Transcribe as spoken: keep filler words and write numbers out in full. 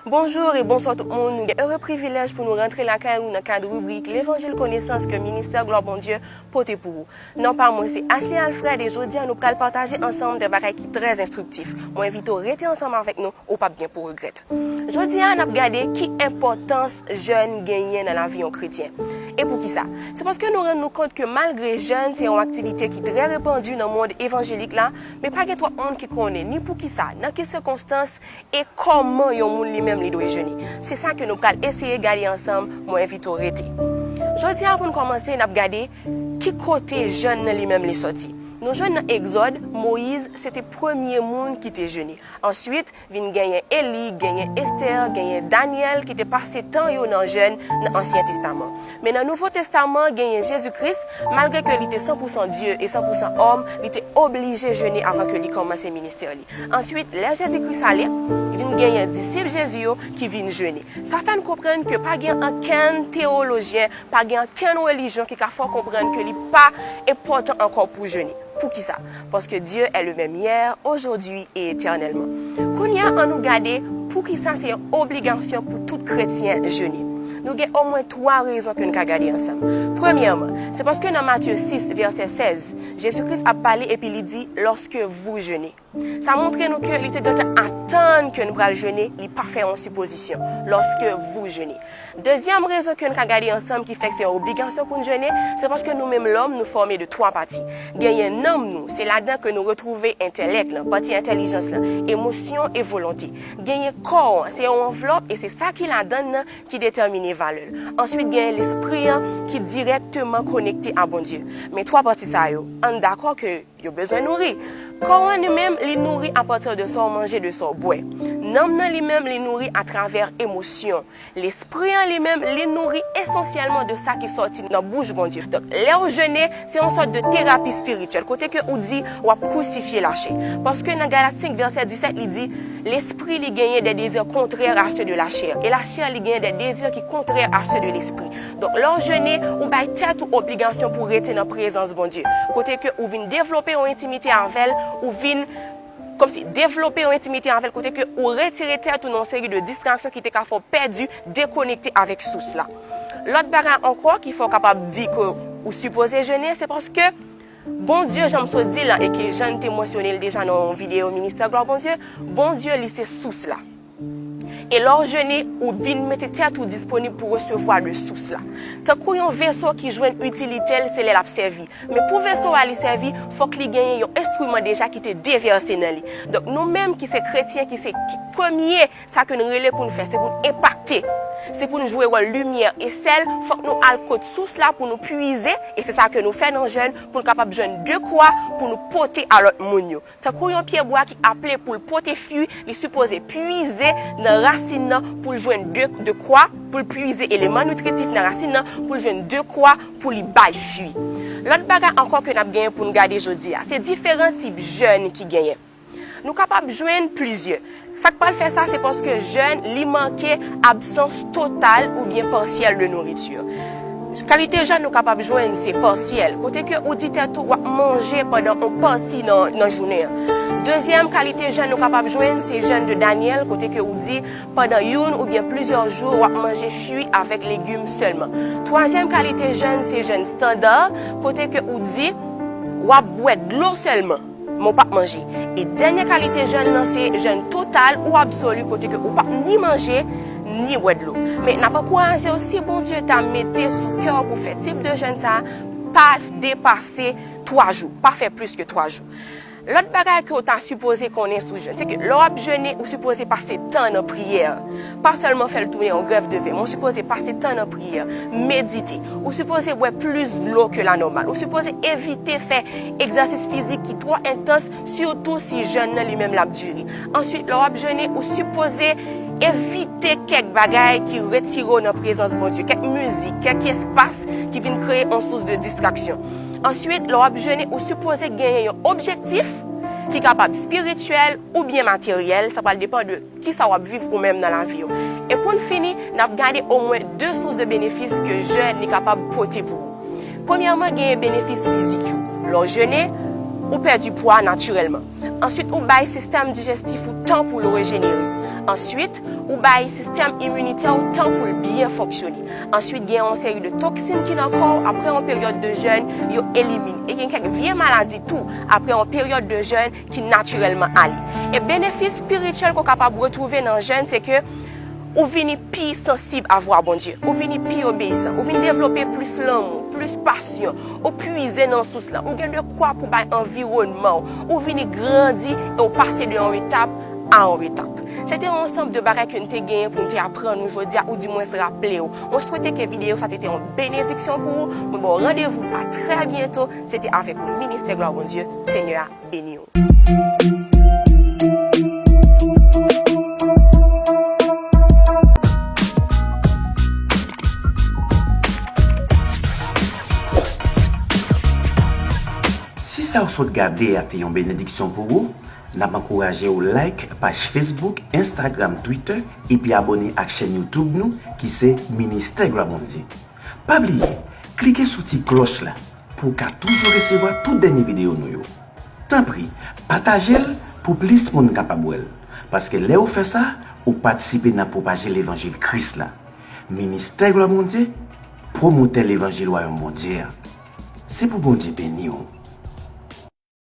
Bonjou e bonswa tout moun. Nou gen ere privilèj pou nou rantre lakay ou nan kad ribrik Levanjil Konesans ke Ministè Glwa Bondye pote pou ou. Non pa mwen se Ashley Alfred e jodi a nou pral pataje ansanm de bagay ki trè enstriktif. Mwen envite w rete ansanm avèk nou, ou p ap gen pou regrèt. Jodi a n ap gade ki enpòtans jèn genyen nan lavi yon kretyen. E poukisa? Se paske nou rann nou kont ke malgre jèn se yon aktivite ki trè repandi nan mond evanjelik la, men pa gen twòp moun ki konnen ni poukisa, nan ki sikonstans e kòman yon moun li menm li dwe jene. Se sa ke nou pral eseye gade ansanm, mwen envite w rete. Jodi a pou n kòmanse, n ap gade ki kote jèn nan li menm li sòti. Nou jwenn nan Egzòd, Moyiz se te premye moun ki te jene. Answit, vin genyen Eli, genyen Estè, genyen Danyèl ki te pase tan yo nan jèn nan Ansyen Testaman. Men nan Nouvo Testaman, genyen Jezi Kris, malgre ke li te san pou san Dye e san pou san òm, li te oblije jene avan ke li kòmanse ministè li. Answit, lè Jezi Kris ale, vin genyen disip Jezi yo ki vin jene. Sa fè n konprann ke pa gen ankenn teyolojyen, pa gen ankenn relijyon ki ka fè w konprann ke li pa enpòtan ankò pou jene. Poukisa? Paske Dieu est le même hier, aujourd'hui et éternellement. Kounye a, ann nou gade poukisa se yon obligasyon pou tout kretyen jene. Nou gen omwen twa rezon ke n ka gade ansanm. Premyèman, se paske nan Matye sis, vèsè sèz, Jezi Kris ap pale epi li di, lorsque vous jeûnez. Sa montre nou ke li te gentan atann ke n pral jene, li pa fè yon sipozisyon. Lorsque vous jeûnez. Dezyèm rezon ke n ka gade ansanm ki fè k se yon obligasyon pou n jene, se paske nou menm lòm, nou fòme de twa pati. Genyen nanm nou, se ladan ke nou retwouve entèlèk lan, pati entèlijans lan, emosyon e volonte. Genyen kò an, se yon anvlòp e se sa ki ladan l nan ki detèmine valè l. Answit, genyen lespri an ki dirèkteman konekte a Bondye. Men twa pati sa yo, ann dakò ke yo bezwen nouri. Kò an li menm, li nouri apati de sa w manje, de sa w bwè. Nanm nan li menm, li nouri atravè emosyon. Lespri an li menm, li nouri esansyèlman de sa ki sòti nan bouch Bondye. Donk, lè w jene, se yon sòt de terapi espirityèl, kote ke ou di w ap krusifye lachè. Paske nan Galat senk vèsè disèt, li di, lespri li genyen des désirs contraires à ceux de la chair, e lachè li genyen des désirs ki kontrè a se de lespri. Donk, lè w jene, ou bay tèt ou obligasyon pou rete nan prezans Bondye, kote ke ou vin devlope yon entimite avè l, ou vin kòmsi devlope yon entimite avè l, kote ke ou retire tèt ou nan yon seri de distraksyon ki te ka fè w pèdi, dekonekte avèk sous la. Lòt bagay ankò ki fè w kapab di ke ou sipoze jene, se paske Bondye, jan m sot di la, e ke jan n te mansyone l deja nan yon videyo Ministè Glwa Bondye, Bondye, li se sous la. E lè w jene, ou vin mete tèt ou disponib pou resevwa de sous la. Tankou yon veso ki jwenn itilite l, se lè l ap sèvi. Men pou veso a li sèvi, fòk li genyen yon enstriman deja ki te devèse nan li. Donk, nou menm ki se kretyen, ki se ki premye, sa ke n rele pou n fè, se pou n enpakte. Se pou n jwe wòl limyè e sèl, fòk nou al kot sous la pou nou puize, e se sa ke nou fè nan jèn, pou n kapab jwenn dekwa pou nou pote a lòt moun yo. Tankou yon pyebwa ki aple pou l pote fwi, li sipoze puize nan rasin nan pou l jwenn de, dekwa, pou l puize eleman nitritif nan rasin nan, pou l jwenn dekwa pou li bay fwi. Lòt bagay ankò ke n ap genyen pou n gade jodi a, se diferan tip jèn ki genyen. Nou kapab jwenn plizyè. Sa k pral fè sa, se paske jèn, li manke absans total oubyen pasyèl de nouriti. Kalite jèn nou kapab jwenn, se pasyèl, kote ke ou di tèt ou w ap manje pandan yon pati nan, nan jounen an. Dezyèm kalite jèn nou kapab jwenn, se jèn de Danyèl, kote ke ou di pandan youn oubyen plizyè jou, w ap manje fwi avèk legim sèlman. Twazyèm kalite jèn, se jèn estanda, kote ke ou di w ap bwè dlo sèlman, men w p ap manje. E dènye kalite jèn nan se jèn total ou absoli, kote ke ou p ap ni manje, ni bwè dlo. Men n ap ankouraje w, si Bondye ta mete sou kè w pou fè tip de jèn sa, pa depase twa jou, pa fè plis ke twa jou. Lòt bagay ke w ta sipoze konnen sou jèn, se ke lè w ap jene, ou sipoze pase tan nan priyè. Pa sèlman fè l tounen yon grèv de ven, men w sipoze pase tan nan priyè, medite. Ou sipoze bwè plis dlo ke la nòmal. Ou sipoze evite fè egzèsis fizik ki twò entans, sitou si jèn nan li menm l ap dire. Answit, lè w ap jene, ou sipoze evite kèk bagay ki retire w nan prezans Bondye, kèk mizik, kèk espas ki vin kreye yon sous de distraksyon. Answit, lè w ap jene, ou sipoze genyen yon objektif ki kapab espirityèl oubyen materyèl, sa pral depann de kisa w ap viv ou menm nan lavi w. E pou n fini, n ap gade omwen de sous de benefis ke jèn li kapab pote pou ou. Premyèman, genyen benefis fizik yo. Lè w jene, ou pèdi pwa natirèlman. Answit, ou bay sistèm dijestif ou tan pou l rejenere. Answit, ou bay sistèm iminitè w tan pou l byen fonksyone. Answit, gen yon seri de toksin ki nan kò w, apre yon peryòd de jèn, yo elimine. E gen kèk vye maladi tou, apre yon peryòd de jèn, ki natirèlman ale. E benefis espirityèl ke w kapab retwouve nan jèn, se ke ou vini pi sansib a vwa Bondye, ou vini pi obeyisan, ou vini devlope plis lanmou, plis pasyon, ou pwize nan sous la, ou gen dekwa pou bay anviwònman w, ou vini grandi e ou pase de yon etap a yon etap. Se te yon ansanm de bagay ke n te genyen pou n te aprann ou jodi a, oudimwens raple w. Mwen swete ke videyo sa te te yon benediksyon pou ou. Mwen ba w randevou a trè byento. Se te avèk ou, Ministè Glwa Bondye. Senyè a beni w. Si sa w sot gade a te yon benediksyon pou ou, n ap ankouraje w like paj Facebook, Instagram, Twitter, epi abòne ak chèn YouTube nou ki se Ministè Glwa Bondye. Pa bliye, klike sou ti klòch la pou w ka toujou resevwa tout dènye videyo nou yo. Tanpri, pataje l pou plis moun kapab wè l, paske lè ou fè sa, ou patisipe nan pwopaje levanjil Kris la. Ministè Glwa Bondye, pwomotè levanjil Wayòm Bondye a. Se pou Bondye beni w.